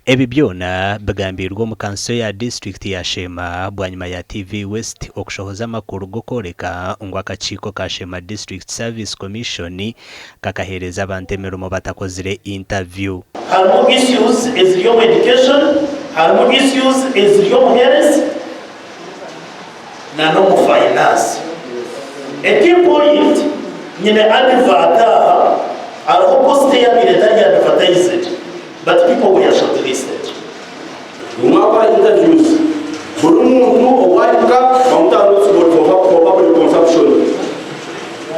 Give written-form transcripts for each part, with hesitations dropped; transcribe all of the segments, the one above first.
Ebi byona bigambiirwe omu kanso ya disiturikiti ya Sheema bwanyima ya TV West okushohoza amakuru g'okworeka ngu akakiiko ka Sheema District Service Commission kakaheereza abantu emirimo batakozire interview. Harimu issues eziri omu education, harimu issues eziri omu health na n'omu finance. A key point, nyine advert aha, hariho post eyabaire etari advertised but people were shortlisted. Mwakora interviews buri muntu owahika bamuta aha notice board for public consumption.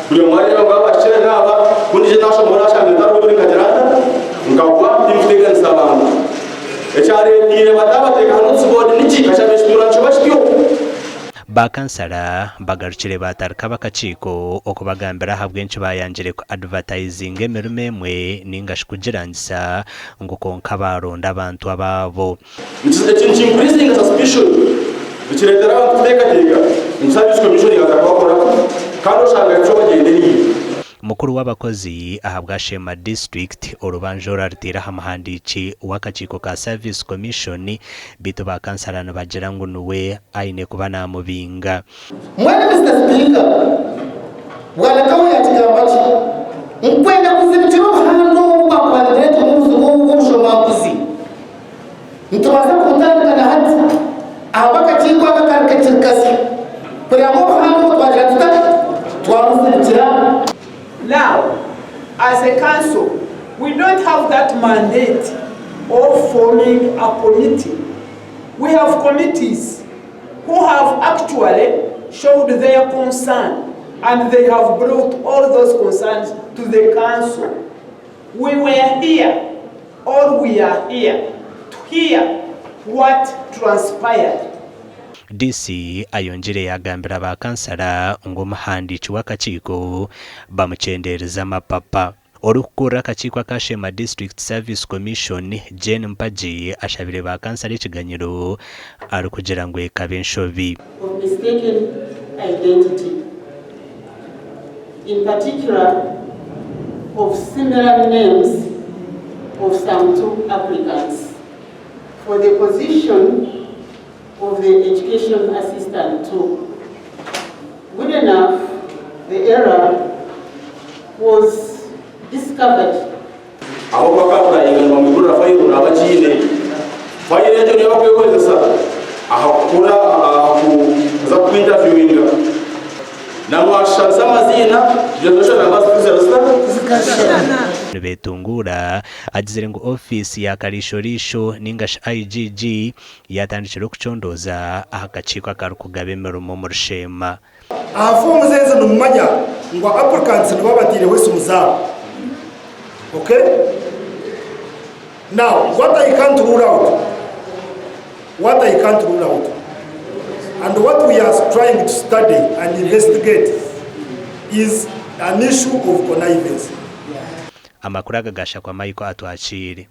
Buri omwe areeba ngu abahikire naaba, ku ndiija nashoma orashanga ntariho buri nkagira nta? Nkagwa tindikuteganisa abantu. Ekyareeteire bataabateeka aha notice board niki? Kashaba ekituura nikiba kityo. Ba kansala bagarukire baatarika ab'akakiiko okubagambira ahabw'enki baayangire ku advertisinga emirimo emwe ninga shi kugirangisa ngu kwonka baaronda abantu abaabo. Eki nikiinkuriizinga suspicion, nikireetera abantu kuteekateeka ngu Service Commission yaaza kubakoraho kandi oshanga nikyo bagyendereire. Mukuru w'abakozi ahabwa Sheema District orubanja oru arutaire aha muhandiiki w'akakiiko ka Service Commission beitu ba kansala nibagira ngu niwe aine kuba namubinga. Mbwenu Mister Speaker, Bwana Kawe yakigamba ki? Nkwenda kuzibikira obuhanga obu bwakuba nibureetwa obuzibu bw'obushomankuzi. Nitubaasa kubutandika na hati ahabw'akakiiko aka akari kakiri kasya kureba ngu obuhanga obu twagira tuta twabuzibikira. Now as a council we don't have that mandate of forming a committee, we have committees who have actually showed their concern and they have brought all those concerns to the council. We were here or we are here to hear what transpired. DC ayongyire yaagambira ba kansara ngu omuhandiiki w'akakiiko bamukyendeereze amapapa. Orikukurira akakiiko aka Sheema District Service Commission, Jane Mpagi ashabire ba kansara ekiganyiro arikugira ngu ekaba enshobi. of mistaken identity, in particular of similar names of some two applicants for the position of the education assistant two. Good enough, the error was discovered. Aho bakaapurayinga nibamwigurira fayiro naaba agiine. Fayiro egyo niyo barikwekozesa aha kukora aha kuza kukwintaviwinga. Namwashushanisa amaziina kugira ngu namba zikashushana zita? Nibetunguura agizire ngu ofiisi ya Kariisho-riisho ninga shi IGG yatandikire okucondooza aha kakiiko akarikugaba emirimo omuri Sheema. Aha forms ezo nimumanya ngu applicants nibo abataireho esimu zaabo. Okay? Now, what I can't rule out, what I can't rule out, and what we are trying to study and investigate is an issue of connivance. Amakuru aga gashakwa Michael Atwakiire.